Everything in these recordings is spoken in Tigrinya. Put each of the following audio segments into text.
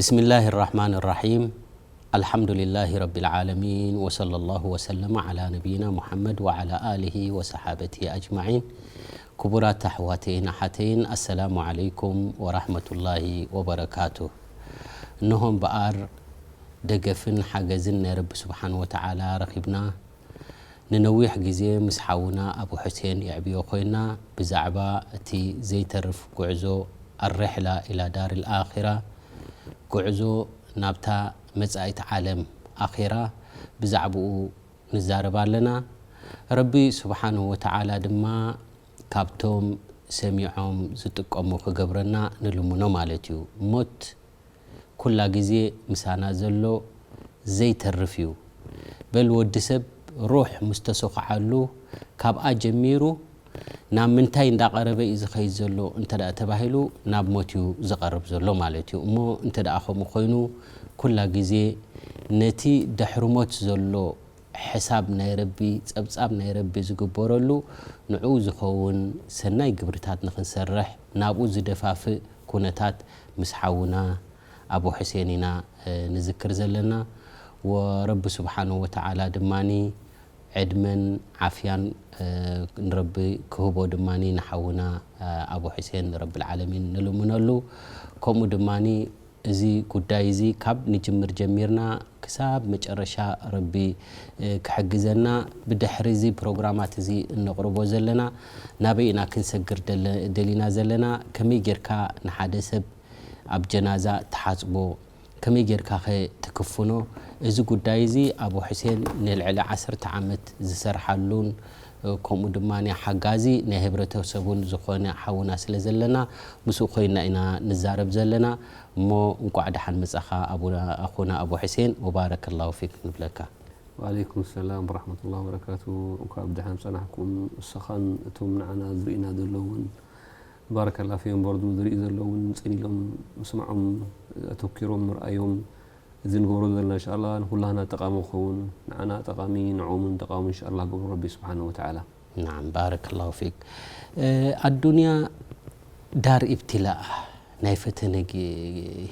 بسم الله الرحمن الرحيم. الحمد لله رب العالمين، وصلى الله وسلم على نبينا محمد وعلى آله وصحابته أجمعين. ክቡራት ኣሕዋተይን ኣሓተይን፣ ኣሰላሙ ዓለይኩም ወራህመቱላሂ ወበረካቱ። እነሆ እምበኣር ደገፍን ሓገዝን ናይ ረቢ ስብሓን ወተዓላ ረኺብና፣ ንነዊሕ ግዜ ምስ ሓውና ኣቡ ሕሴን የዕብዮ ኮይና፣ ብዛዕባ እቲ ዘይተርፍ ጉዕዞ፣ ኣርሕላ ኢላ ዳር ልኣኺራ፣ ጉዕዞ ናብታ መጻኢት ዓለም ኣኺራ፣ ብዛዕባኡ ንዛረብ ኣለና። ረቢ ስብሓንሁ ወተዓላ ድማ ካብቶም ሰሚዖም ዝጥቀሙ ክገብረና ንልምኖ ማለት እዩ። ሞት ኩላ ግዜ ምሳና ዘሎ ዘይተርፍ እዩ። በል ወዲ ሰብ ሩሕ ምስ ተሰኹዓሉ ካብኣ ጀሚሩ ናብ ምንታይ እንዳቐረበ እዩ ዝኸይድ ዘሎ እንተ ደኣ ተባሂሉ ናብ ሞት እዩ ዝቐርብ ዘሎ ማለት እዩ። እሞ እንተ ደኣ ከምኡ ኮይኑ ኩላ ግዜ ነቲ ድሕሪ ሞት ዘሎ ሕሳብ ናይ ረቢ፣ ጸብጻብ ናይ ረቢ ዝግበረሉ፣ ንዕኡ ዝኸውን ሰናይ ግብርታት ንኽንሰርሕ ናብኡ ዝደፋፍእ ኩነታት ምስ ሓውና ኣቡ ሕሴን ኢና፣ እ፣ ንዝክር ዘለና። ወረቢ ስብሓንሁ ወተዓላ ድማኒ ዕድመን ዓፍያን፣ እ፣ ንረቢ ክህቦ ድማኒ ንሓውና፣ እ፣ ኣቡ ሕሴን ንረቢ ልዓለሚን ንልምነሉ። ከምኡ ድማኒ እዚ ጉዳይ እዚ ካብ ንጅምር ጀሚርና ክሳብ መጨረሻ ረቢ፣ እ፣ ክሕግዘና፣ ብድሕሪ እዚ ፕሮግራማት እዚ እነቕርቦ ዘለና ናበይ ኢና ክንሰግር ደለ-፣ ደሊና ዘለና? ከመይ ጌርካ ንሓደ ሰብ ኣብ ጀናዛ ትሓጽቦ? ከመይ ጌርካኸ ትክፍኖ? እዚ ጉዳይ እዚ ኣቡ ሕሴን ንልዕሊ ዓሰርተ ዓመት ዝሰርሓሉን፣ እ፣ ከምኡ ድማ ሓጋዚ ናይ ህብረተሰቡን ዝኾነ ሓውና ስለ ዘለና ምስኡ ኮይና ኢና ንዛረብ ዘለና። እሞ እንቋዕ ደሓን መጻኻ ኣቡና፣ ኣኹና ኣቡ ሕሴን፣ ወባረከላሁ ፊክ ንብለካ። ወዓለይኩም ሰላም ወራሕመቱላሂ ወበረካቱ። እንኳዕ ብደሓን ጸናሕኩም። ንስኻን እቶም ንዓና ዝርእዩና ዘለውን ባረከላ ፊዮም። በርዱ ዝርእዩ ዘለውን ጽን ኢሎም ምስማዖም፣ ኣተኪሮም ምርኣዮም፣ እዚ ንገብሮ ዘለና እንሻላ ንኹላህና ጠቓሚ ክኸውን፣ ንዓና ጠቓሚ፣ ንዕኦምን ጠቓሚ እንሻላ ገብሮ ረቢ ስብሓነ ወተዓላ። ናዓም፣ ባረከላሁ ፊክ። እ፣ ኣዱንያ ዳር ኢብትላእ፣ ናይ ፈተነ ግ-፣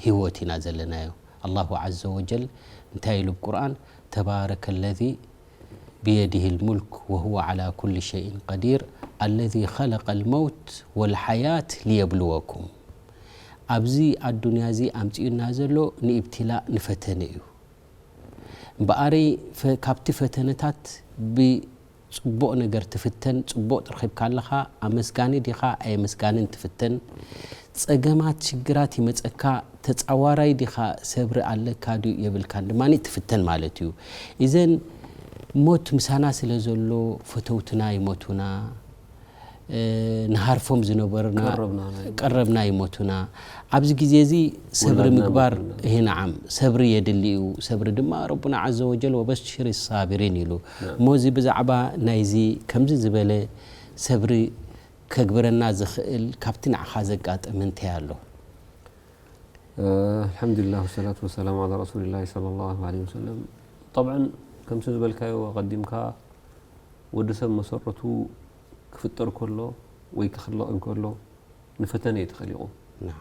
ህይወት ኢና ዘለናዮ። ኣላሁ ዐዘ ወጀል እንታይ ኢሉ ኣብ ቁርኣን? ተባረከ ለዚ ብየዲሂል ሙልክ ወሁወ ዐላ ኩሊ ሸይን ቀዲር፣ ኣለዚ ኸለቀል መውት ወልሐያት ሊየብልወኩም። ኣብዚ ኣዱንያ እዚ ኣምጺኡና ዘሎ ንኢብትላእ፣ ንፈተነ እዩ። እምበኣረይ ፈ-፣ ካብቲ ፈተነታት ብጽቡቕ ነገር ትፍተን፣ ጽቡቕ ረኺብካ ኣለኻ፣ ኣመስጋኒ ዲኻ ኣየመስጋንን ትፍተን። ጸገማት፣ ሽግራት ይመጸካ፣ ተጻዋራይ ዲኻ፣ ሰብሪ ኣለካ ድዩ የብልካን ድማ ትፍተን ማለት እዩ። ኢዘን ሞት ምሳና ስለ ዘሎ፣ ፈተውትና ይሞቱና፣ እ፣ ንሃርፎም ዝነበርና ቀረብና ናይ ቀረብና ይሞቱና። ኣብዚ ግዜ እዚ ሰብሪ ውላድና ምግባር፣ ይሞቱና። እህ፣ ነዓም፣ ሰብሪ የድሊ እዩ። ሰብሪ ድማ ረቡና ዐዘ ወጀል ወበሽሪ ሳቢሪን ኢሉ። ነዓም። እሞ እዚ ብዛዕባ ናይዚ ከምዚ ዝበለ ሰብሪ ከግብረና ዝኽእል ካብቲ ንዓኻ ዘጋጥም እንታይ ኣሎ? እ፣ ኣልሐምዱሊላህ ወሰላቱ ወሰላሙ ዐላ ረሱሊላህ ሰለላሁ ዐለይሂ ወሰለም። ጠብዓን ከምቲ ዝበልካዮ ኣቐዲምካ፣ ወዲ ሰብ መሰረቱ ክፍጠር ከሎ ወይ ክኽለቕ እንከሎ ንፈተነ እዩ ተኸሊቑ። ናም።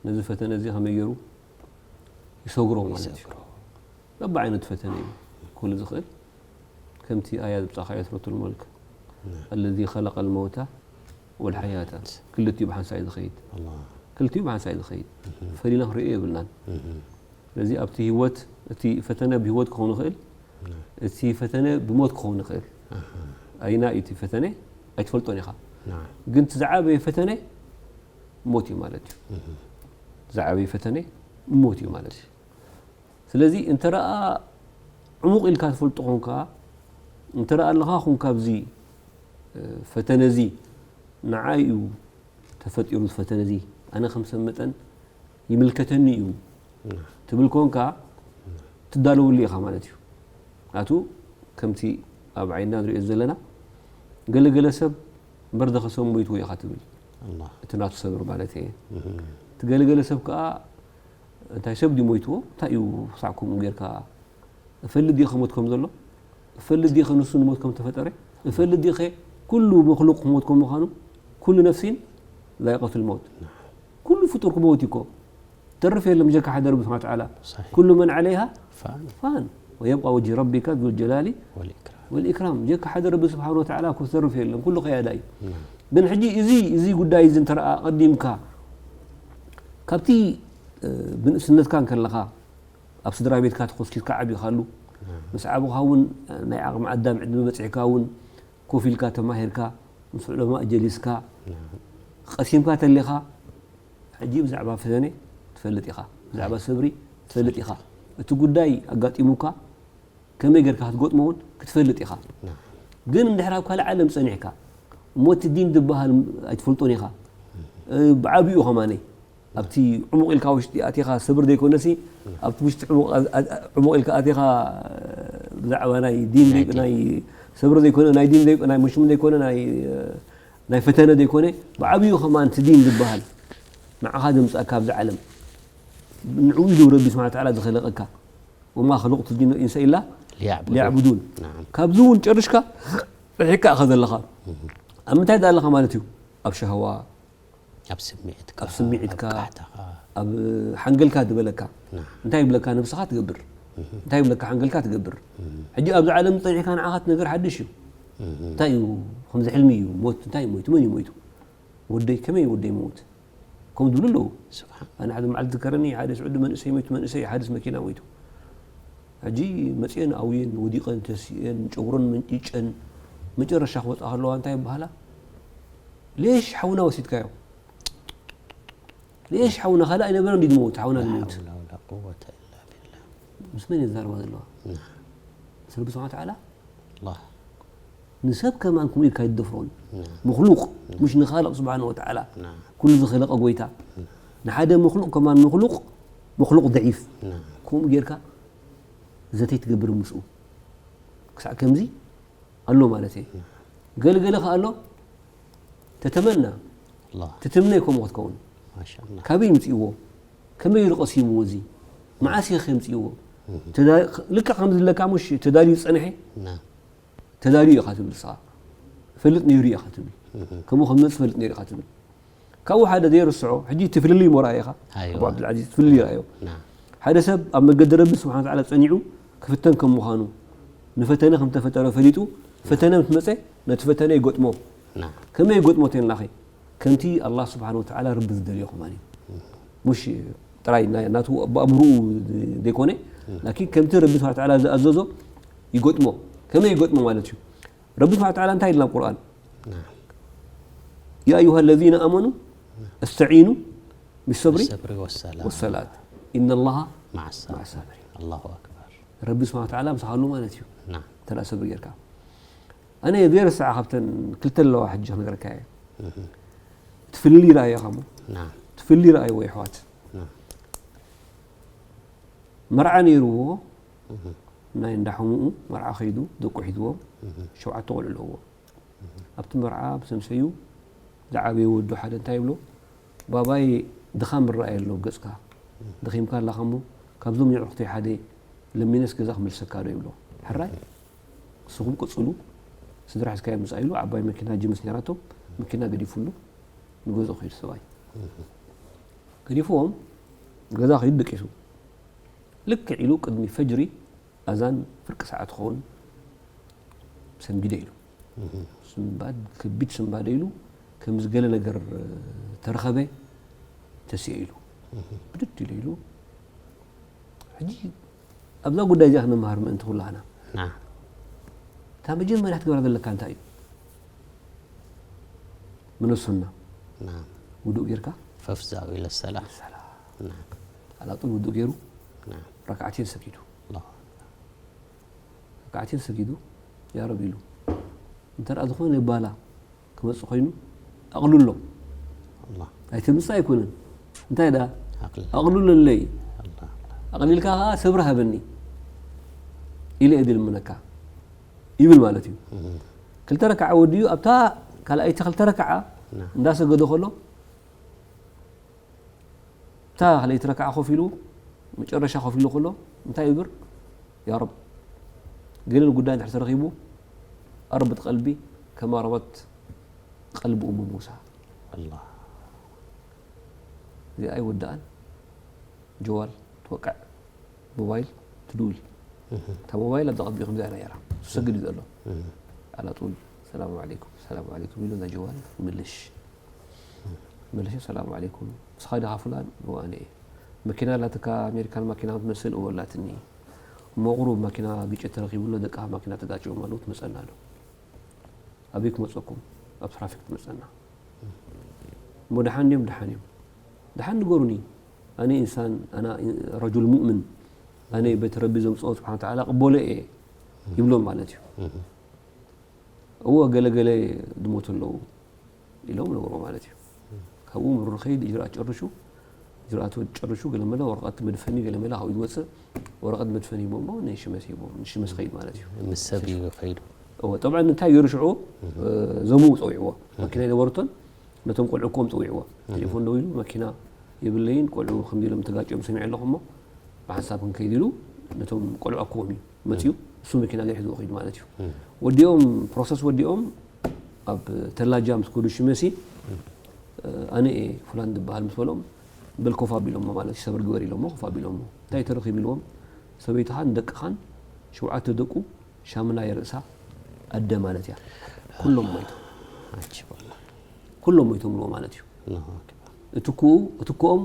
ነዚ ፈተነ እዚ ከመይ ገይሩ ይሰግሮ ማለት እዩ። ይሰግሮ። በብዓይነቱ ፈተነ እዩ ክህሉ ዝኽእል። ከምቲ ኣያ ዝብጻኻዮ ሱረቱል ሙልክ፣ ናም። ኣለዚ ኸለቀል መውታ ወልሐያታ። ክልቲኡ ብሓንሳእ እዩ ዝኸይድ። ኣላህ። ክልቲኡ ብሓንሳእ እዩ ዝኸይድ። እህ። ፈሊና ክንሪኦ የብልናን። እህ። ስለዚ ኣብቲ ህይወት፣ እቲ ፈተነ ብህይወት ክኸውን ይኽእል፣ ናም። እቲ ፈተነ ብሞት ክኸውን ይኽእል። ኣሃ። ኣይና እዩ እቲ ፈተነ? ኣይትፈልጦን ኢኻ። ናም። ግን እቲ ዝዓበየ ፈተነ ሞት እዩ ማለት እዩ። እህ። ዝዓበየ ፈተነ ሞት እዩ ማለት እዩ። ስለዚ እንተ ደኣ ዕሙቕ ኢልካ ትፈልጦ ኾንካ፣ እንተ ደኣ ኣለኻ ኾንካ ኣብዚ፣ እ፣ ፈተነ እዚ ንዓይ እዩ ተፈጢሩ፣ ፈተነ እዚ ኣነ ከም ሰብ መጠን ይምልከተኒ እዩ ትብል ኮንካ፣ ትዳለወሉ ኢኻ ማለት እዩ። ኣቱ ከምቲ ኣብ ዓይንና ንሪኦ ዘለና፣ ገለገለ ሰብ በርደኸ ሰብ ሞይትዎ ኢኻ ትብል። ኣላህ። እቲ ናቱ ሰብሪ ማለት እየ። እህ። እቲ ገለገለ ሰብ ከኣ እንታይ ሰብ ድዩ ሞይትዎ? እንታይ እዩ ክሳዕ ከምኡ ጌርካ? እፈልጥ ድየ ሞት ከም ዘሎ? እፈልጥ ድየ ንሱ ንሞት ከም ተፈጠረ? እፈልጥ ድየ ኩሉ መኽሉቕ ክሞት ከም ምዃኑ? ኩሉ ነፍሲን ዛኢቐቱል መውት። ኩሉ ፍጡር ክመውት እዩ እኮ። ተርፍ የለም ጀካ ሓደ ረቢ ስብሓን ተዓላ። صحيح. ኩሉ መን ዓለይሃ فان ፋን ወየብቃ ወጅህ ረቢካ ዙል ጀላሊ والإكرام. ወልኢክራም። ጀካ ሓደ ረቢ ስብሓን ወተዓላ ክተርፍ የለን፣ ኩሉ ከያዳይ። نعم. ግን ሕጂ እዚ እዚ ጉዳይ እዚ እንተረኣ ቀዲምካ ካብቲ እ፣ ብንእስነትካ እንከለኻ ኣብ ስድራ ቤትካ ተኾስኪልካ ዓቢኻሉ ምስ ዓብኻ እውን ናይ ዓቕሚ ኣዳም ዕድመ በፂሕካ እውን ኮፍ ኢልካ ተማሂርካ ምስ ዑለማእ ጀሊስካ نعم. ቀሲምካ ተሊኻ ሕጂ ብዛዕባ ፈተነ ትፈልጥ ኢኻ፣ ብዛዕባ ሰብሪ ትፈልጥ ኢኻ። እቲ ጉዳይ ኣጋጢሙካ ከመይ ጌርካ ክትገጥሞ እውን ክትፈልጥ ኢኻ። نعم. ግን እንድሕር ኣብ ካልእ ዓለም ጸኒሕካ እሞ እቲ ዲን ዝበሃል ኣይትፈልጦን ኢኻ። እ፣ ብዓቢኡ ኸማነይ ኣብቲ ዕሙቕ ኢልካ ውሽጢ ኣቲኻ ሰብር ዘይኮነሲ ኣብቲ ውሽጢ ዕሙቕ ኣ- ኣ- ዕሙቕ ኢልካ ኣቲኻ ብዛዕባ ናይ ዲን ናይ ዘይ- ናይ ሰብር ዘይኮነ ናይ ዲን ዘይ- ናይ ሙሽም ዘይኮነ ናይ ናይ ፈተነ ዘይኮነ ብዓቢኡ ኸማን እቲ ዲን ዝበሃል ንዓኻ ዘምፅኣካ ኣብዚ ዓለም ንዕኡ ኢሉ ረቢ ስብሓን ተዓላ ዝኸለቐካ ወማ ኸለቕቱ ጅን ኢንሰ ኢላ ليعبدون. ሊያዕቡዱን نعم. ካብዚ እውን ጨርሽካ ርሒካ ኢኻ ዘለኻ ኣብ ምንታይ ኣለኻ ማለት እዩ ኣብ ሸህዋ ኣብ ስምዒትካ ኣብ ስምዒትካ ኣብ ቃሕታኻ ኣብ ሓንገልካ ዝበለካ نعم. እንታይ ይብለካ ነብስኻ ትገብር እንታይ ይብለካ ሓንገልካ ትገብር ሕጂ ኣብዚ ዓለም ዝፀኒሕካ ንዓኻ እቲ ነገር ሓድሽ እዩ እንታይ እዩ ከምዚ ሕልሚ እዩ ሞት እንታይ እዩ ሞይቱ መን እዩ ሞይቱ ወደይ ከመይ እዩ ወደይ ሞት ከምኡ ዝብሉ ኣለዉ سبحان ኣነ ሓደ መዓልቲ ዝከረኒ ሓደ ስዑዲ መንእሰይ ሞይቱ መንእሰይ ሓደስ መኪና ሞይቱ ሕጂ መፅአን ኣውየን ወዲቐን ተሲአን ጨጉረን መንጭጨን መጨረሻ ክወፃ ከለዋ እንታይ ይበሃላ ሌሽ ሓውና ወሲድካዮ ሌሽ ሓውና ካልእ ኣይነበረን ድዩ ዝመውት ሓውና ዝመውት حول ولا قوة إلا بالله ምስ መን እየ ዝዛረባ ዘለዋ نعم. ምስ ረቢ ስብሓን ተዓላ الله ንሰብ ከማን ከምኡ ኢልካ ይደፍሮን نعم. ምክሉቅ ምሽ ንኻልቕ ስብሓን ወተዓላ نعم. ኩሉ ዝኸለቐ ጎይታ ንሓደ ምክሉቅ ከማን ምክሉቅ ምክሉቅ ضعيف نعم. ከምኡ ጌርካ ዘተይ ትገብር ምስኡ ክሳዕ ከምዚ ኣሎ ማለት እየ ገለገለ ከ ኣሎ ተተመና الله ትትምነ ከምኡ ክትከውን ما شاء الله ካበይ ይምፅእዎ ከመይ ኢሉ ቀሲምዎ እዚ መዓስ ኢኸ የምፅእዎ ተዳ- ልክዕ ከም ዝለካ ሙሽ ተዳልዩ ዝፀንሐ نعم. ተዳልዩ ኢኻ ትብል ንስኻ ፈልጥ ነይሩ ኢኻ ትብል ከምኡ ከም ዝመፅእ ፈልጥ ነይሩ ኢኻ ትብል ካብኡ ሓደ ዘይርስዖ ሕጂ እቲ ፍልልይ ሞ ረኣየ ኢኻ ኣይዋ። ኣቡ ዓብዱልዓዚዝ እቲ ፍልልይ ረኣዮ نعم. ሓደ ሰብ ኣብ መገዲ ረቢ ስብሓን ተዓላ ፀኒዑ ክፍተን ከም ምዃኑ ንፈተነ ከም ተፈጠረ ፈሊጡ ፈተነ ምስ መፀ ነቲ ፈተነ ይገጥሞ نعم. ከመይ ይገጥሞ ተይንላኸ ከምቲ ኣላህ ስብሓን ወተዓላ ረቢ ዝደልዮ ከማን እዩ ሙሽ ጥራይ ናይ- ናቱ ብኣእምርኡ ዘይኮነ ላኪን ከምቲ ረቢ ስብሓን ተዓላ ዝኣዘዞ ይገጥሞ ከመይ ይገጥሞ ማለት እዩ ረቢ ስብሓን ተዓላ እንታይ ኢልና ኣብ ቁርኣን نعم. يا أيها الذين آمنوا استعينوا بالصبر الصبر والصلاة والصلاة إن الله مع مع الصابرين. الصابرين الله أكبر. ረቢ ስብሓን ተዓላ ምሳኻሉ ማለት እዩ نعم. ተዳ ሰብሪ ጌርካ ኣነ ዘይረስዓ ካብተን ክልተ ኣለዋ ሕጂ ክነግረካ እየ ትፍልል ይረኣየኻ ሞ نعم. ትፍልል ይረኣይዎ የሕዋት نعم. መርዓ ነይርዎ ናይ እንዳሕሙኡ መርዓ ከይዱ ደቁ ሒዝዎም ሸውዓተ ቆልዑ ኣለዎ ኣብቲ መርዓ ብሰምሰዩ ዝዓበየ ወዱ ሓደ እንታይ ይብሎ ባባይ ድኻም ይረኣየ ኣሎ ገፅካ ደኺምካ ኣለኻ እሞ ካብዞም የዕሩኽተይ ሓደ ለሚነስ ገዛ ክመልሰካ ዶ ይብሎ ሕራይ ንስኹም ቅፅሉ ስድራ ሒዝካዮ ምፃ ኢሉ ዓባይ መኪና ጅምስ ነይራቶም መኪና ገዲፉሉ ንገዝኡ ከይዱ ሰብኣይ ገዲፍዎም ገዛ ከይዱ ደቂሱ ልክዕ ኢሉ ቅድሚ ፈጅሪ ኣዛን ፍርቂ ሰዓት ክኸውን ሰንቢደ ኢሉ ስንባድ ከቢድ ስንባደ ኢሉ ከምዚ ገለ ነገር ተረኸበ ተስኤ ኢሉ ብድድ ኢሉ ኢሉ ሕጂ ኣብዛ ጉዳይ እዚኣ ክነመሃር ምእንቲ ኩላህና نعم. እታ መጀመርያ ክትገብራ ዘለካ እንታይ እዩ ምን ሱና نعم. ውዱእ ጌርካ فافزعوا إلى الصلاة. نعم. ኣላጡል ውዱእ ገይሩ نعم. ረክዓቴን ሰጊዱ الله. ረክዓቴን ሰጊዱ ያ ረብ ኢሉ እንተ ደኣ ዝኾነ ባላ ክመፅእ ኮይኑ ኣቕልሎ الله. ኣይተምፅእ ኣይኮነን እንታይ ደኣ عقل. ኣቕልለለይ الله. ኣቕሊልካ ከዓ ሰብሪ ሃበኒ ኢለ እየ ዝልምነካ ይብል ማለት እዩ ክልተ ረክዓ ወዲኡ ኣብታ ካልኣይቲ ክልተ ረክዓ نعم. እንዳሰገደ ከሎ እታ ካልኣይቲ ረክዓ ኮፍ ኢሉ መጨረሻ ኮፍ ኢሉ ከሎ እንታይ ይብር ያ ረብ ገለ ጉዳይ እንድሕር ተረኺቡ ኣርብት ቀልቢ ከማ ረበት ቀልቢ ኡሙ ሙሳ الله. እዚኣ ኣይወዳእን ጀዋል ትወቅዕ፣ ሞባይል ትድውል። እታ ሞባይል ኣብዛ ቀቢኡ ከምዚኣ ነይራ፣ ትሰግድ እዩ ዘሎ። ኣላጡል ሰላም ዓለይኩም፣ ሰላም ዓለይኩም ኢሉ እዛ ጀዋል ምልሽ። ምልሽ፣ ሰላም ዓለይኩም፣ ንስኻ ዲኻ ፍላን? እወ፣ ኣነ እየ። መኪና ኣላትካ፣ ኣሜሪካን ማኪና ትመስል? እወ፣ ኣላትኒ። እሞ ቁሩብ ማኪና ግጭት ተረኺቡ ኣሎ፣ ደቂ ማኪና ተጋጭዮም ኣለዉ፣ ትመጸና ኣሎ። ኣበይ ክመጸኩም? ኣብ ትራፊክ ትመጸና። እሞ ደሓን ድዮም? ደሓን እዮም። ደሓን ንገሩኒ። ኣነ ኢንሳን፣ ኣና ረጁል ሙእምን፣ ኣነ በቲ ረቢ ዘምጽኦ ስብሓን ወተዓላ ቅበሎ እየ ይብሎም ማለት እዩ። እወ፣ ገለ ገለ ዝሞቱ ኣለዉ ኢሎም ነግሮ ማለት እዩ። ካብኡ ምሩር ኸይድ፣ እጅራኣት ጨርሹ፣ እጅራኣት ወድ ጨርሹ፣ ገለ መለ ወረቐት መድፈኒ፣ ገለ መለ ካብኡ ዝወፅእ ወረቐት መድፈኒ ሂቦሞ፣ ንሽመስ ሂቦም፣ ንሽመስ ኸይድ ማለት እዩ። ምስ ሰብ እዩ ኸይዱ። እወ፣ ጠብዓን እንታይ ገይሩ ሽዑ፣ እ፣ ዘሙ ፀዊዕዎ። መኪና ይነበርቶን ነቶም ቆልዑ ኮም ፀዊዕዎ። ቴሌፎን ደዊሉ፣ መኪና የብለይን፣ ቆልዑ ከምዚ ኢሎም ተጋጭዮም ሰሚዐ ኣለኹ እሞ፣ ብሓንሳብ ክንከይድ ኢሉ፣ ነቶም ቆልዑ ኣኮም እዩ መፅዩ። እሱ መኪና ገይሩ ሒዝዎ ኸይዱ ማለት እዩ። ወዲኦም፣ ፕሮሰስ ወዲኦም፣ ኣብ ተላጃ ምስ ከዱ ሽመሲ፣ እ፣ ኣነ እየ ፍላን ዝበሃል ምስ በሎም፣ በል ኮፍ ኣቢሎሞ ማለት እዩ፣ ሰብር ግበር ኢሎሞ፣ ኮፍ ኣቢሎሞ። እንታይ ተረኺቡ ኢልዎም፣ ሰበይትኻን ደቅኻን፣ ሸውዓተ ደቁ፣ ሻምናይ ርእሳ ኣደ ማለት እያ። ኩሎም ሞይቶም። ዓጂብ ወላሂ። ኩሎም ሞይቶም ኢልዎ ማለት እዩ። ኣላሁ ኣክበር። እቲ ኩኡ፣ እቲ ኩኦም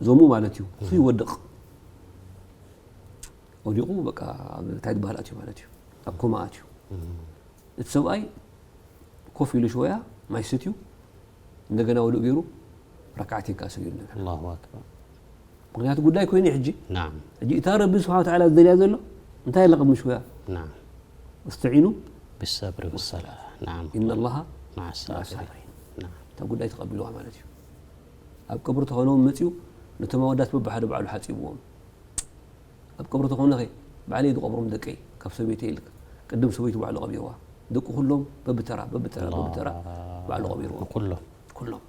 ዘሙ ማለት እዩ። እሱ ይወድቕ። ወዲቑ በቃ ኣብ እንታይ ዝበሃል ኣትዩ ማለት እዩ። ኣብ ኮማ ኣትዩ። እቲ ሰብኣይ ኮፍ ኢሉ ሽወያ ማይ ሰትዩ፣ እንደገና ወዱእ ገይሩ ረካዓተይን ከኣ ሰጊዱ እንደገና። ኣላሁ ኣክበር። ምኽንያቱ ጉዳይ ኮይኑ እዩ ሕጂ። ናም። ሕጂ እታ ረቢ ስብሓነ ወተዓላ ዝደልያ ዘሎ እንታይ ኢላ ቅድሚ ሽወያ? ናም። ወስተዒኑ ብሰብሪ ወሰላ። ናም። ኢነ ኣላሃ መዓ መዓ ሳቢሪን። ሳቢሪን። ናም። እታ ጉዳይ ተቐቢልዋ ማለት እዩ። ኣብ ቀብሪ ተኾኖም መፅዩ ነቶም ኣወዳት በብሓደ ባዕሉ ሓፂብዎም። ኣብ ቀብሪ ተኾነ ኸ ባዕለይ ዝቐብሮም ደቀይ፣ ካብ ሰበይተይ ኢልካ። ቅድም ሰበይቱ ባዕሉ ቀቢርዋ። ደቁ ኩሎም በብተራ፣ በብተራ፣ በብተራ ባዕሉ ቀቢርዎም። ኩሎም። ኩሎም።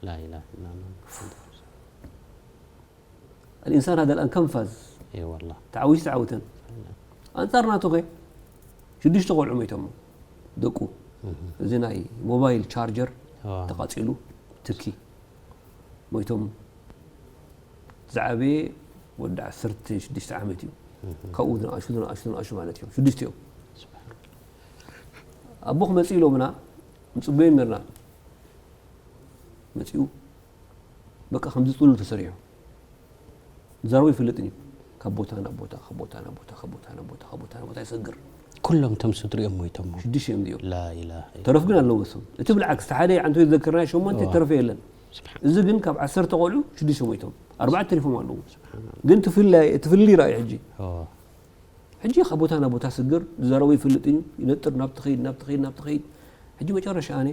ላኢላሃ ኢላላህ። الإنسان هذا الآن كم فاز؟ إي والله. ተዓዊቱ ተዓውተን። ኣንጻር ናቱ ኸ ሽዱሽተ ቆልዑ ሞይቶም ደቁ። እዚ ናይ ሞባይል ቻርጀር ኣዋ። ተቃጺሉ ትኪ ሞይቶም። ዝዓበየ ወዲ ዓሰርተ ሽዱሽተ ዓመት እዩ። ካብኡ ዝነኣሹ፣ ዝነኣሹ፣ ዝነኣሹ ማለት እዮም። ሽዱሽተ እዮም። ኣቦ ክመጽእ ኢሎምና ንጽበዮም ነርና። መጺኡ በቃ ከምዚ ጽሉል ተሰሪሑ። ዝዛረቦ ይፈልጥን እዩ። ካብ ቦታ ናብ ቦታ፣ ካብ ቦታ ናብ ቦታ፣ ካብ ቦታ ናብ ቦታ፣ ካብ ቦታ ናብ ቦታ ይሰግር። ኩሎም እቶም ስድሪኦም ሞይቶም። ሽዱሽተ እዮም እዚኦም። ላኢላሃ ኢላ። ተረፍ ግን ኣለዎ እሱ። እቲ ብልዓክስ፣ እቲ ሓደ ዓንቶ ዝዘከርናዮ ሸሞንተ እዋ። ተረፈ የለን። ስብሓን። እዚ ግን ካብ ዓሰርተ ቆልዑ ሽዱሽተ ሞይቶም። ኣርባዕተ ተሪፎም ኣለዉ። ስብሓን። ግን ትፍለ-፣ ትፍሊ ራእዩ ሕጂ። እዋ። ሕጂ ካብ ቦታ ናብ ቦታ ስግር፣ ዝዛረቦ ይፈልጥን እዩ። ይነጥር፣ ናብ ትኸይድ፣ ናብ ትኸይድ፣ ናብ ትኸይድ። ሕጂ መጨረሻ ኣነ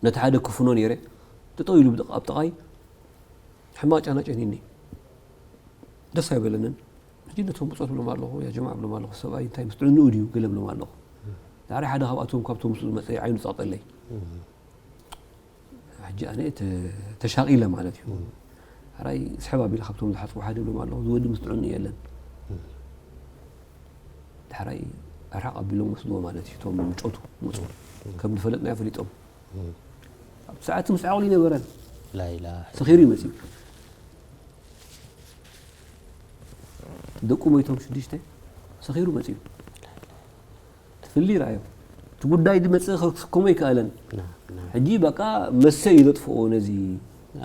ነቲ ሓደ ክፍኖ ነይረ። ጠጠው ኢሉ ብጥቕ-፣ ኣብ ጥቓይ ሕማቕ ጫና ጨኒኒ። ደስ ኣይበለንን። ሕጂ ነቶም ብጾት ብሎም ኣለኹ፣ ያ ጀማዓ ብሎም ኣለኹ፣ ሰብኣይ እንታይ ምስ ጥዕንኡ ድዩ ገለ ብሎም ኣለኹ። ዳሕራይ ሓደ ካብኣቶም፣ ካብቶም ምስኡ ዝመጸ ዓይኑ ጸቕጠለይ። ሕጂ ኣነ ተ-፣ ተሻቒለ ማለት እዩ። ሕራይ ስሕብ ኣቢለ ካብቶም ዝሓጽቡ ሓደ ብሎም ኣለኹ፣ እዚ ወዲ ምስ ጥዕንኡ የለን። ዳሕራይ ኣርሓቕ ኣቢሎም ወስድዎ ማለት እዩ። እቶም ምጮቱ ምጹ። ከም ዝፈለጥናዮ ፈሊጦም። ኣብቲ ሰዓት ምስ ዓቕሉ ይነበረን። ላኢላሃ። ሰኺሩ እዩ መጺኡ። ደቁ ሞይቶም ሽዱሽተ፣ ሰኺሩ መጺኡ። ትፍሊ ረኣዮ። እቲ ጉዳይ ዝመጽእ ክስከሞ ኣይከኣለን። ና፣ ና። ሕጂ በቃ መሰ እዩ ዘጥፍኦ ነዚ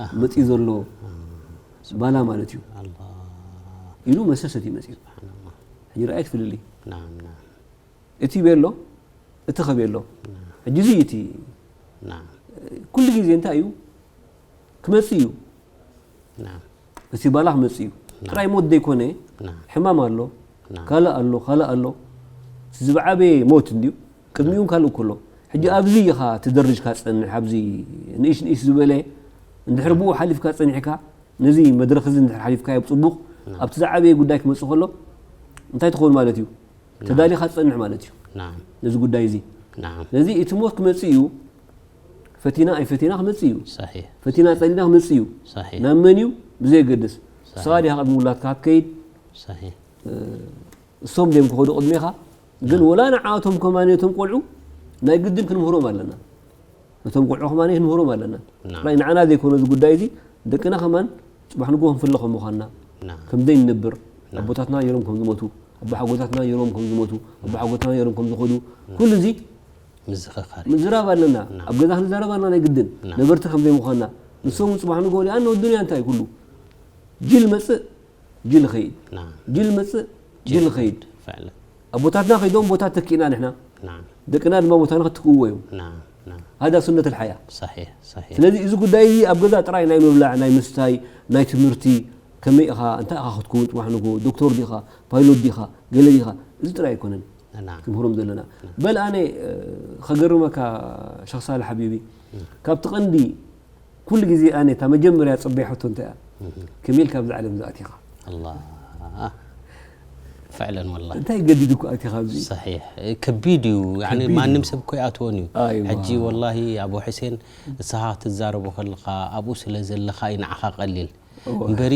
ኣህ። መጺኡ ዘሎ ኣህ። ባላ ማለት እዩ። ኣላህ። ኢሉ መሰ ሰትዩ መጺኡ። ስብሓንላህ። ሕጂ ረኣዮ እቲ ፍልልይ። ናም፣ ናም። እቲ ቤሎ፣ እቲ ኸቤሎ። ናም። ሕጂ እዚ እዩ እቲ ናም። ኩሉ ግዜ እንታይ እዩ? ክመጽእ እዩ። ናም። እቲ ባላ ክመጽእ እዩ። ናም። ጥራይ ሞት ዘይኮነ፣ ናም። ሕማም ኣሎ፣ ናም። ካልእ ኣሎ፣ ካልእ ኣሎ። እቲ ዝበዓበየ ሞት እንድዩ። ቅድሚኡ እውን ካልእ እኮ ኣሎ። ሕጂ ኣብዚ ኢኻ ትደርጅካ ትጸንሕ፣ ኣብዚ ንእሽ ንእሽ ዝበለ፣ እንድሕር ብኡ ሓሊፍካ ጸኒሕካ፣ ነዚ መድረኽ እዚ እንድሕር ሓሊፍካዮ ብጽቡቕ፣ ናም። ኣብቲ ዝዓበየ ጉዳይ ክመጽእ ከሎ፣ እንታይ ትኸውን ማለት እዩ? ናም። ተዳሊኻ ትጸንሕ ማለት እዩ። ናም። ነዚ ጉዳይ እዚ። ናም። ነዚ እቲ ሞት ክመጽእ እዩ። ፈቲና ኣይፈቲና ክመጽእ እዩ። ሰሒሕ። ፈቲና ጸሊእና ክመጽእ እዩ። ሰሒሕ። ናብ መን እዩ? ብዘየገድስ። ሰሒሕ። ንስኻ ዲኻ ቅድሚ ውላድካ ክትከይድ? ሰሒሕ። እ፣ እሶም ድዮም ክኸዱ ቅድሜኻ? ግን ናም። ወላ ንዓቶም ከማን እቶም ቆልዑ ናይ ግድን ክንምህሮም ኣለና። ነቶም ቆልዑ ከማን ክንምህሮም ኣለና። ናም። ጥራይ ንዓና ዘይኮነ እዚ ጉዳይ እዚ ደቅና ከማን ጽባሕ ንግሆ ክንፍለ ከም ምዃንና፣ ናም። ከም ዘይንነብር፣ ናም። ኣቦታትና ነይሮም ከም ዝሞቱ፣ ኣቦሓጎታትና ነይሮም ከም ዝሞቱ፣ ኣቦሓጎታትና ነይሮም ከም ዝኸዱ፣ ኩሉ እዚ ምዝኽኻር። ምዝራብ ኣለና። ናም። ኣብ ገዛ ክንዛረብ ኣለና ናይ ግድን። ናም። ነበርቲ ከም ዘይምዃንና። ንሶም ጽባሕ ንግሆ ሊኣን ኣዱንያ እንታይ ኩሉ? ጅል መጽእ፣ ጅል ኸይድ። ናም። ጅል መጽእ፣ ጅል ኸይድ። ፍዕለን። ኣቦታትና ከይዶም ቦታ ተኪእና ንሕና። ናም። ደቅና ድማ ቦታና ክትክእዎ እዮም። ናም። ናም። ሃዳ ሱነት ኣልሓያ። ሰሒሕ፣ ሰሒሕ። ስለዚ እዚ ጉዳይ እዚ ኣብ ገዛ ጥራይ ናይ ምብላዕ፣ ናይ ምስታይ፣ ናይ ትምህርቲ፣ ከመይ ኢኻ፣ እንታይ ኢኻ ክትከውን ጽባሕ ንግሆ፣ ዶክተር ዲኻ፣ ፓይሎት ዲኻ፣ ገለ ዲኻ፣ እዚ ጥራይ ኣይኮነን ናም። ክምህሮም ዘለና። በል ኣነ፣ እ፣ ከገርመካ ሸኽ ሳልሕ ሓቢቢ፣ ካብቲ ቀንዲ ኩሉ ግዜ ኣነ እታ መጀመርያ ጽበያ ሕቶ እንታይ እያ? ከመይ ኢልካ ኣብዚ ዓለም ዝኣቲኻ? ኣላህ። ፍዕለን ወላሂ። እንታይ ገዲዱካ ኣቲኻ ኣብዚ? ሰሒሕ። ከቢድ እዩ። ያኒ ከቢድ እዩ። ማንም ሰብ እኮ ኣይኣትዎን እዩ። ኣይዋ። ሕጂ ወላሂ ኣቦ ሕሴን ንስኻ ክትዛረቦ ከለኻ ኣብኡ ስለ ዘለኻ እዩ ንዓኻ ቀሊል። እዋ። እምበሪ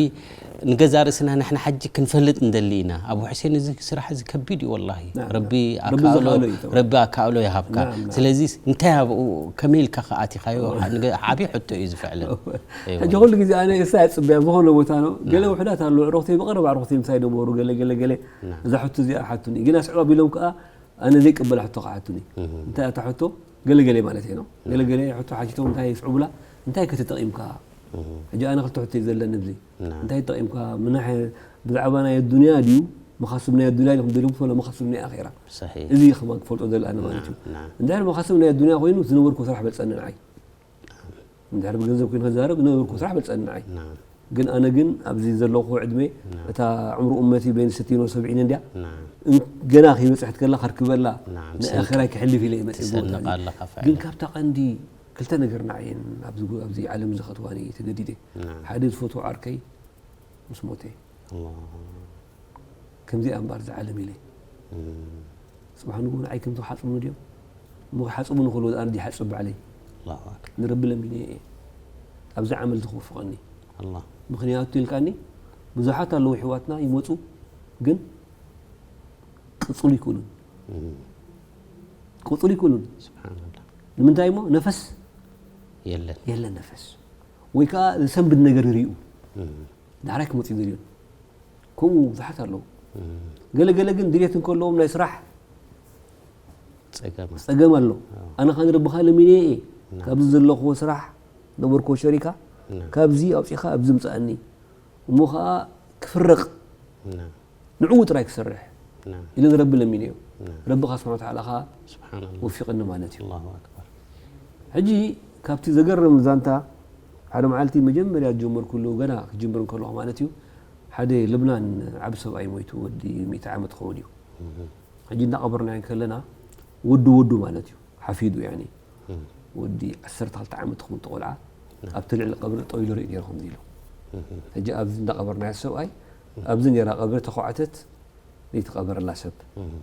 ንገዛ ርእስና ንሕና ሕጂ ክንፈልጥ እንደሊ ኢና። ኣቦ ሕሴን እዚ ስራሕ እዚ ከቢድ እዩ ወላሂ። ናም፣ ረቢ ናም። ረቢ ኣካእሎ ዘኽኣሎ እዩ ተባሂሉ። ረቢ ኣካእሎ ይሃብካ። ናም፣ ናም። ስለዚ እንታይ ኣብኡ ከመይ ኢልካ ከኣቲኻዮ ንገ- ዓብዪ ሕቶ እዩ ዝፍዕለን። እዋ። ሕጂ ኩሉ ግዜ ኣነ እሳ እያ ጽበያ ዝኾነ ቦታ ነው። ገለ ናም። ውሕዳት ኣለዉ። ዕሩኽተይ ብቐረባ ዕሩኽተይ ምሳይ ነበሩ። ገለ፣ ገለ፣ ገለ። ናም። እዛ ሕቶ እዚኣ ሓቱኒ። ግን ኣስዕብ ኣቢሎም ከኣ ኣነ ዘይቅበላ ሕቶ ከሓቱኒ። እንታይ እታ ሕቶ? ገለ፣ ገለ ማለት እየ ነው። ገለ፣ ገለ ሕቶ ሓቲቶም እንታይ የስዕቡላ? እንታይ ከተጠቒምካ? ሕጂ ኣነ ክልተ ሕቶ እዩ ዘለኒ ኣብዚ። ናም። እንታይ ተጠቒምካ? ምናሕ ብዛዕባ ናይ ኣዱንያ ድዩ? መኻስብ ናይ ኣዱንያ ዲኹም ደሊኹም ትፈልጡ መኻስብ ናይ ኣኼራ? ሰሒሕ። እዚ ከማን ክፈልጦ ዘለኣኒ ማለት እዩ። ናም። እንድሕር መኻስብ ናይ ኣዱንያ ኮይኑ ዝነበርኩ ስራሕ በልጸኒ ንዓይ። እንድሕር ብገንዘብ ኮይኑ ክዛረብ ዝነበርኩ ስራሕ በልጸኒ ንዓይ። ናም። ግን ኣነ ግን ኣብዚ ዘለኹ ዕድመ ናም። እታ ዕምሩ እመቲ በይን ስቲን ወሰብዒን እንድያ። ናም። እን- ገና ከይበጽሐት ከላ ከርክበላ ናም። ንኣኸራይ ክሕልፍ ኢለ ይመጽእ ትሰንቕ ቦታ እዚ። ኣለኻ ፍዕለን። ግን ካብታ ቀንዲ ክልተ ነገር ንዓየን ኣብዚ ጉ- ኣብዚ ዓለም እዚ ከትዋኒ ተገዲደ። ናም። ሓደ ዝፈትዎ ዓርከይ ምስ ሞተ ኣላህ። ከምዚኣ እምበኣር እዚ ዓለም ኢለ። እም። ጽባሕ ንግሆ ንዓይ ከምዚ ክሓጽቡኒ ድዮም? እሞ ክሓጽቡኒ ከለዉ ኣነ ይሓጽብ ባዕለይ። ኣላሁ ኣክበር። ንረቢ ለሚነ እየ። ኣብዚ ዓመል እዚ ክወፍቐኒ። ኣላህ። ምኽንያቱ ኢልካኒ ብዙሓት ኣለዉ ኣሕዋትና ይመጹ ግን ቅጽሉ ይክእሉን። እም። ቅጽሉ ይክእሉን። ስብሓንላህ። ንምንታይ እሞ ነፈስ የለን። የለን ነፈስ። ወይ ከዓ ዘሰንብድ ነገር ይርእዩ። እም። ዳሕራይ ክመጹ ይደልዩን። ከምኡ ብዙሓት ኣለዉ። እም። ገለ ገለ ግን ድሌት እንከለዎም ናይ ስራሕ ጸገማት። ጸገም ኣሎ። ኣነ ኸኣ ንረብኻ ለሚነ እየ። ናም። ካብዚ ዘለኽዎ ስራሕ ነበርክዎ ሸሪካ ናም። ካብዚ ኣውጺኻ ኣብዚ ምጽኣኒ። እሞ ኸኣ ክፍረቕ ናም። ንዕኡ ጥራይ ክሰርሕ ናም። ኢለ ንረቢ ለሚነዮ። ናም። ረቢ ኸኣ ስብሓን ወተዓላ ኸኣ ስብሓንላህ። ወፊቐኒ ማለት እዩ። ኣላሁ ኣክበር። ሕጂ ካብቲ ዘገርም ዛንታ ሓደ መዓልቲ መጀመርያ ዝጀመርኩሉ ገና ክጅምር እንከለኹ ማለት እዩ ሓደ ልብናን ዓቢ ሰብኣይ ሞይቱ ወዲ ሚእቲ ዓመት ክኸውን እዩ። ሕጂ እናቐበርናዮ ከለና ወዱ ወዱ ማለት እዩ ሓፊዱ ያኒ ወዲ ዓሰርተ ክልተ ዓመት ክኸውን ቆልዓ ኣብቲ ልዕሊ ቀብሪ ጠው ኢሉ ርኢ ነይሩ ከምዚ ኢሉ። ሕጂ ኣብዚ እንዳቐበርናዮ ሰብኣይ ኣብዚ ነይራ ቀብሪ ተኳዕተት ዘይትቐበረላ ሰብ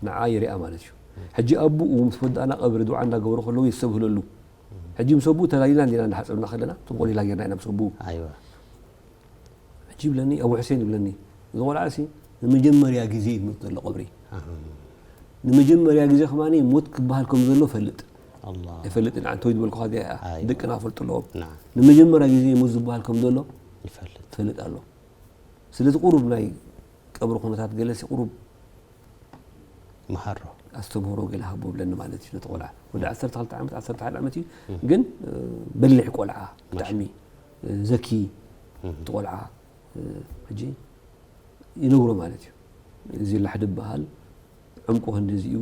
ንዓ ይሪኣ ማለት እዩ። ሕጂ ኣቡኡ ምስ ወዳእና ቀብሪ ድዓ እንዳገበሩ ከለዉ የስተብህለሉ። ሕጂ ምስ ኣቡኡ ተላሊና እንዲና እንዳሓፀብና ከለና ጥንቆሊላ ጌርና ኢና ምስ ኣቡኡ። ኣይዋ። ሕጂ ይብለኒ ኣቡ ሕሴን ይብለኒ እዚ ቆልዓ ሲ ንመጀመርያ ግዜ እዩ ዝመፅ ዘሎ ቀብሪ። ንመጀመርያ ግዜ ከማኒ ሞት ክበሃል ከም ዘሎ ፈልጥ። ኣላህ። ኣይፈልጥን ኣንተ ወይ ዝበልኩኻ እዚኣ እያ። ኣይዋ። ደቅና ፈልጥለዎም። ናም። ንመጀመርያ ግዜ ሞት ዝበሃል ከም ዘሎ ይፈልጥ። ፈልጥ ኣሎ። ስለዚ ቁሩብ ናይ ቀብሪ ኩነታት ገለሲ ቁሩብ መሃሮ። ኣስተምህሮ ገለ ሃቦ ብለኒ ማለት እዩ ነቲ ቆልዓ ወዲ ዓሰርተ ክልተ ዓመት ዓሰርተ ሓደ ዓመት እዩ። ግን በሊሕ ቆልዓ ብጣዕሚ ዘኪ እቲ ቆልዓ ሕጂ ይነግሮ ማለት እዩ። እዚ ላሕዲ ይበሃል ዕምቁ ክንዲዚ እዩ፣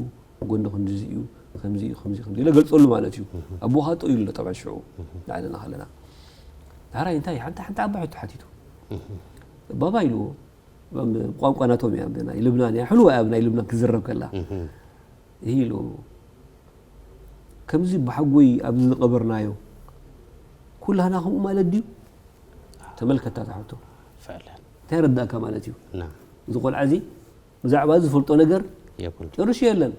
ጎኒ ክንዲዚ እዩ፣ ከምዚ እዩ ከምዚ ከምዚ ኢለ ገልፀሉ ማለት እዩ። ኣቦኻ ጠው ኢሉ ኣሎ ጠብዓ ሽዑ ንዓለና ከለና ዳሕራይ እንታይ ሓንቲ ሓንቲ ዓባይ ሕቶ ሓቲቱ ባባ ኢልዎ። ብቋንቋ ናቶም እያ ናይ ልብናን እያ ሕልዋ እያ ናይ ልብናን ክትዝረብ ከላ ይህ ኢሉ ከምዚ ብሓጎይ ኣብዚ ዝቐበርናዮ ኩላህና ከምኡ ማለት ድዩ? ተመልከታ ታሕቶ ፍዕለን እንታይ ረዳእካ ማለት እዩ? ና እዚ ቆልዓ እዚ ብዛዕባ እዚ ዝፈልጦ ነገር የብሉ ጨርሹ የለን።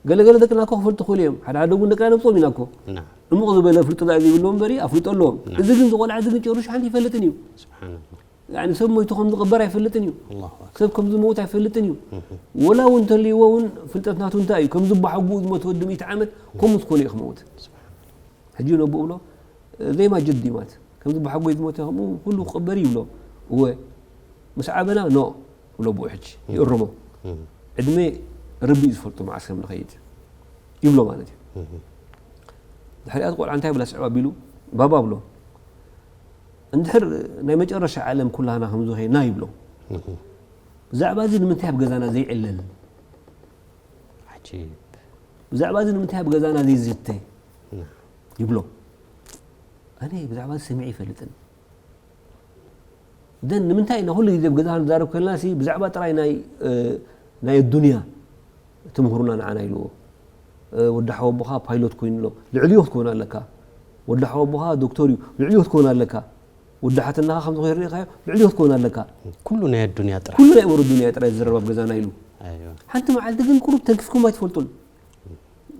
ገለገለ ደቅና እኮ ክፈልጡ ክእሉ እዮም። ሓደ ሓደ እውን ደቅና ነምፅኦም ኢና እኮ ና ዕሙቕ ዝበለ ፍልጦ ዳኣ ዘይብሉ እምበሪ ኣፍልጦ ኣለዎም። ና። እዚ ግን እዚ ቆልዓ እዚ ግን ጨርሹ ሓንቲ ይፈልጥን እዩ። ስብሓንላ ያኒ ሰብ ሞይቱ ከም ዝቕበር ኣይፈልጥን እዩ። ኣላሁ ኣክበር ሰብ ከም ዝመውት ኣይፈልጥን እዩ። ወላ እውን እንተልይዎ እውን ፍልጠት ናቱ እንታይ እዩ? ከም ዝበሓጉኡ ዝሞተ ወዲ ሚእቲ ዓመት ከምኡ ዝኾነ እዩ ክመውት። ሕጂ ነቦ ብሎ ዘይማ ጀዲ ማለት ከም ዝበሓጎ ዝሞተ ከምኡ ኩሉ ክቕበር ይብሎ። እወ፣ ምስ ዓበና ኖ ብሎ ብኡ ሕጂ ይእርሞ። ዕድመ ረቢ እዩ ዝፈልጦ መዓስ ከም ንኸይድ ይብሎ ማለት እዩ። ድሕሪኣ እቲ ቆልዓ እንታይ ብላ ስዕብ ኣቢሉ ባባ ብሎ። እንድሕር ናይ መጨረሻ ዓለም ኩላህና ከም ዝኸይና ይብሎ። ብዛዕባ እዚ ንምንታይ ኣብ ገዛና ዘይዕለል? ዓጂብ። ብዛዕባ እዚ ንምንታይ ኣብ ገዛና ዘይዝተ? ይብሎ። ኣነ ብዛዕባ እዚ ሰሚዐ ይፈልጥን። ደን ንምንታይ ኢና ኩሉ ግዜ ኣብ ገዛና ንዛረብ ከለና ሲ ብዛዕባ ጥራይ ናይ ናይ ኣዱንያ ትምህሩና ንዓና ኢልዎ። ወዲ ሓወቦኻ ፓይሎት ኮይኑ ኣሎ። ልዕልዮ ክትከውን ኣለካ። ወዲ ሓወቦኻ ዶክተር እዩ። ልዕልዮ ክትከውን ኣለካ። ወዲ ሓትናኻ ከም ዝኾነ ርኢኻዮ። ልዕልዮ ክትከውን ኣለካ። ኩሉ ናይ ኣዱንያ ጥራሕ። ኩሉ ናይ እምሮ ዱንያ ጥራይ ዝዘረብ ኣብ ገዛና ኢሉ። ኣይዋ። ሓንቲ መዓልቲ ግን ቁሩብ ተንኪፍኩም ኣይትፈልጡን።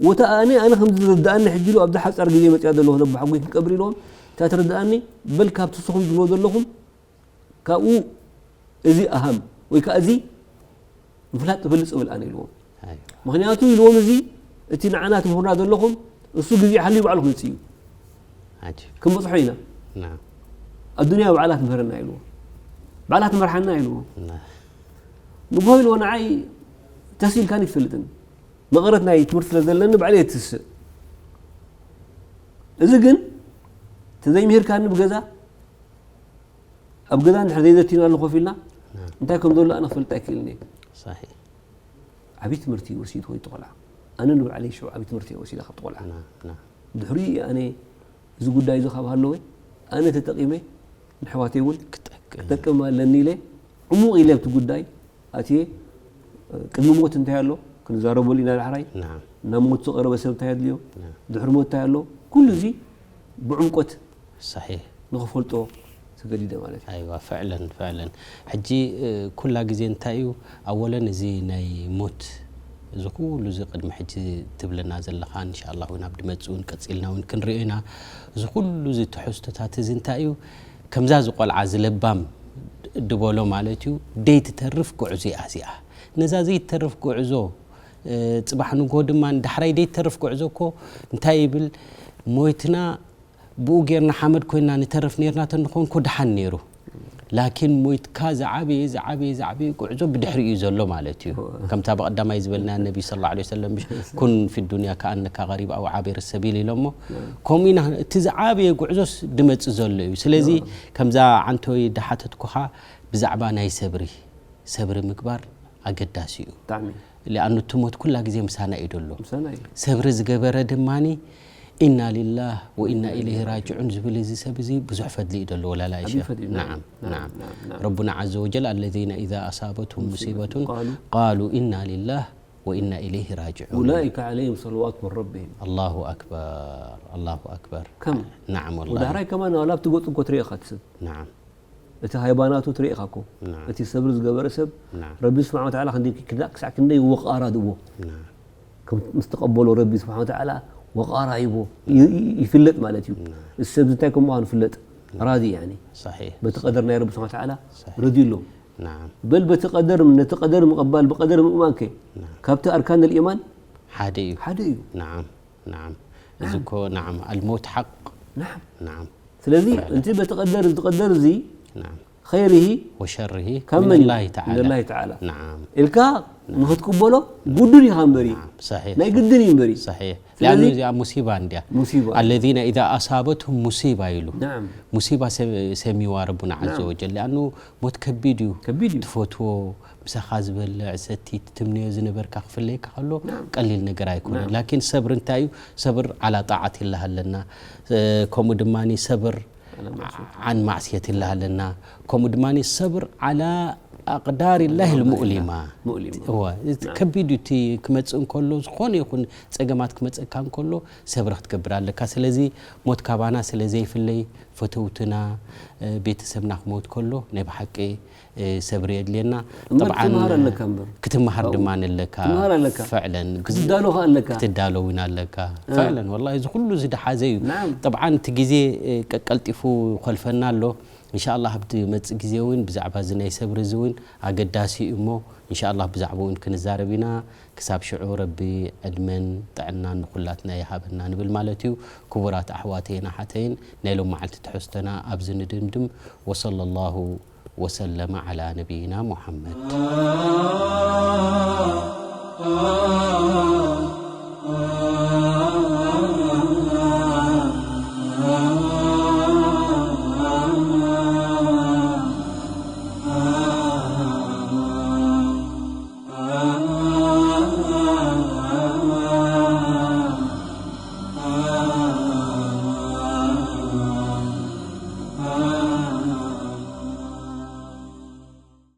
ወታ ኣነ ኣነ ከም ዝርድኣኒ ሕጂ ኢሉ ኣብዚ ሓጻር ግዜ መጽያ ዘለኹ ነባሓጎይ ክንቀብር ኢልዎም። እታ ትርድኣኒ በል ካብቲ ንስኹም ዝብሎ ዘለኹም ካብኡ እዚ ኣሃም ወይ ከዓ እዚ ምፍላጥ ትብልጽ እብል ኣነ ኢልዎም። ኣይዋ። ምኽንያቱ ኢልዎም እዚ እቲ ንዓና ትምህሩና ዘለኹም እሱ ግዜ ሓልዩ ባዕሉ ክመጽእ እዩ። ዓጂብ። ክንበጽሖ ኢና። ና። ኣዱንያ ባዕላ ትምህረና ኢልዎ። ባዕላ ትመርሓና ኢልዎ። ና። ንግሆ ኢልዎ ንዓይ ተስ ኢልካኒ ትፈልጥን። መቐረት ናይ ትምህርቲ ስለ ዘለኒ ባዕለይ እየ ትስእ። እዚ ግን ተዘይምሂርካኒ ብገዛ ኣብ ገዛ እንድሕር ዘይዘቲና ኣሎ ኮፍ ኢልና እንታይ ከም ዘሎ ኣነ ክፈልጥ ኣይክእልን እየ። ሳሒሕ። ዓብዪ ትምህርቲ ወሲድ ወይ ቆልዓ ኣነ ንባዕለይ ሽዑ ዓብዪ ትምህርቲ እየ ወሲደ ካብቲ ቆልዓ። ና። ና። ድሕሪ ኣነ እዚ ጉዳይ እዚ ካብ ሃለወ ኣነ ተጠቂመ ንሕዋተይ እውን ክጠቅም። ክጠቅም ኣለኒ ኢለ ዕሙቕ ኢለ ኣብቲ ጉዳይ ኣትየ። ቅድሚ ሞት እንታይ ኣሎ ክንዛረበሉ ኢና ዳሕራይ። ና። ናብ ሞት ዝቐረበ ሰብ እንታይ ኣድልዮ፣ ና። ድሕሪ ሞት እንታይ ኣሎ፣ ኩሉ እዚ ብዕምቆት ሳሒሕ። ንኽፈልጦ ተገዲደ ማለት እዩ። ኣይዋ፣ ፍዕለን ፍዕለን። ሕጂ ኩላ ግዜ እንታይ እዩ ኣወለን እዚ ናይ ሞት እዚ ኩሉ እዚ ቅድሚ ሕጂ ትብለና ዘለኻ እንሻላ እውን ኣብ ድመፅ እውን ቀፂልና እውን ክንሪኦ ኢና። እዚ ኩሉ እዚ ትሕዝቶታት እዚ እንታይ እዩ ከምዛ ዝቆልዓ ዝለባም ድበሎ ማለት እዩ። ደይትተርፍ ጉዕዞ እያ እዚኣ። ነዛ ዘይትተርፍ ጉዕዞ ጽባሕ ንግሆ ድማ ዳሕራይ ደይትተርፍ ጉዕዞ እኮ እንታይ ይብል ሞይትና ብኡ ጌርና ሓመድ ኮይና ንተርፍ ኔርና ተንኾንኮ ደሓን ኔሩ። ላኪን ሞይትካ ዝዓበየ ዝዓበየ ዝዓበየ ጉዕዞ ብድሕሪ እዩ ዘሎ ማለት እዩ። ከምታ ብቐዳማይ ዝበልና ነቢ ስለ ላ ሰለም ኩን ፊ ዱንያ ከኣነካ ገሪብ ኣው ዓቢር ሰቢል ኢሎሞ ከምኡ ኢና እቲ ዝዓበየ ጉዕዞስ ድመጽእ ዘሎ እዩ። ስለዚ ከምዛ ዓንቶይ ድሓተትኩኻ ብዛዕባ ናይ ሰብሪ ሰብሪ ምግባር ኣገዳሲ እዩ። ብጣዕሚ ሊኣኑ እቲ ሞት ኩላ ግዜ ምሳና እዩ ደሎ። ምሳና እዩ። ሰብሪ ዝገበረ ድማኒ ኢና ሊላህ ወኢና ኢለይህ ራጅዑን ዝብል እዚ ሰብ እዚ ብዙሕ ፈድሊ እዩ ደሎ ወላላ ዓብዪ እሸ ፈድሊ እዩ። ናዓም ናዓም፣ ናዓም ናዓም፣ ናዓም። ረቡና ዓዘ ወጀል الذين إذا أصابتهم مصيبة قالوا قالوا إنا لله وإنا إليه راجعون أولئك عليهم صلوات من ربهم الله أكبر الله أكبر ከም نعم والله ወዳሕራይ ከማን ዋላ ኣብቲ ገፁ እኮ ትሪኢኻ እቲ ሰብ نعم እቲ ሃይባናቱ ትሪኢኻ እኮ نعم እቲ ሰብሪ ዝገበረ ሰብ نعم ረቢ ስብሓን ወተዓላ ክንደይ ክዳ- ክሳዕ ክንደይ ወቃራ ድቦ نعم ከም ምስ ተቐበሎ ረቢ ስብሓን ወተዓላ ወቃራ ይቦ ይ- ይ- ይፍለጥ ማለት እዩ። نعم እዚ ሰብ እንታይ ከም ምዃኑ ፍለጥ ራዲ ያኒ صحيح በቲ ቀደር ናይ ረቢ ስብሓን ወተዓላ صحيح ረድዩ ኣሎ። نعم በል በቲ ቀደር ነቲ ቀደር ምቕባል ብቀደር ምእማን ከ نعم ካብቲ ኣርካን ልኢማን ሓደ እዩ ሓደ እዩ። نعم نعم እዚ እኮ نعم الموت حق ናዓም نعم ስለዚ እቲ በቲ ቀደር ዝቀደር እዚ نعم ኸይርሂ وشره ካብ من መን እዩ? الله تعالى ምን ላሂ ተዓላ نعم ኢልካ ንክትቅበሎ ግዱን ኢኻ እምበሪ نعم صحيح ናይ ግድን እዩ እምበሪ صحيح ስለዚ لأنه እዚኣ ሙሲባ እንድያ ሙሲባ الذين إذا أصابتهم مصيبة ኢሉ ናዓም ሙሲባ ሰ- ሰሚዋ ረቡና ዓዘ نعم. ወጀል ሊኣኑ ሞት ከቢድ እዩ ከቢድ እዩ ትፈትዎ ምሳኻ ዝበልዕ ሰቲ ትትምነዮ ዝነበርካ ክፍለየካ ከሎ نعم. ቀሊል ነገር ኣይኮነ نعم. ላኪን ሰብር እንታይ እዩ ሰብር ዓላ ጣዓት ይልሃ ኣለና እ፣ ከምኡ ድማ ሰብር على معصية. عن معصية ይልሃ ኣለና ከምኡ ድማ ሰብር على أقدار الله المؤلمة مؤلمة. እወ፣ እቲ ከቢድ እዩ እቲ ክመፅእ እንከሎ ዝኾነ ይኹን ፀገማት ክመፀካ እንከሎ ሰብሪ ክትገብር ኣለካ ስለዚ ሞት ካባና ስለ ዘይፍለይ ፈተውትና እ፣ ቤተሰብና ክመውት ከሎ ናይ ብሓቂ እ፣ ሰብሪ የድልየና እምበር طبعا ክትመሃር ኣለካ እምበር ክትመሃር ካብኡ ድማ ንለካ ክትመሃር ኣለካ። ፍዕለን ክትዳሎ ከ ኣለካ ክትዳሎ እውን ኣለካ እ። ፍዕለን ወላ እዚ ኩሉ እዚ ድሓዘ እዩ نعم طبعا እቲ ግዜ እ፣ ቀቀልጢፉ ይኾልፈና ኣሎ እንሻላ ኣብቲ መፅእ ግዜ እውን ብዛዕባ እዚ ናይ ሰብሪ እዚ እውን ኣገዳሲ እዩ እሞ እንሻላ ብዛዕባ እውን ክንዛረብ ኢና ክሳብ ሽዑ ረቢ ዕድመን ጥዕናን ንኩላትና ይሃበና ንብል ማለት እዩ ክቡራት ኣሕዋተይን ኣሓተይን ናይ ሎም መዓልቲ ትሕዝቶና ኣብዚ ንድምድም وصلى الله وسلم على نبينا محمد.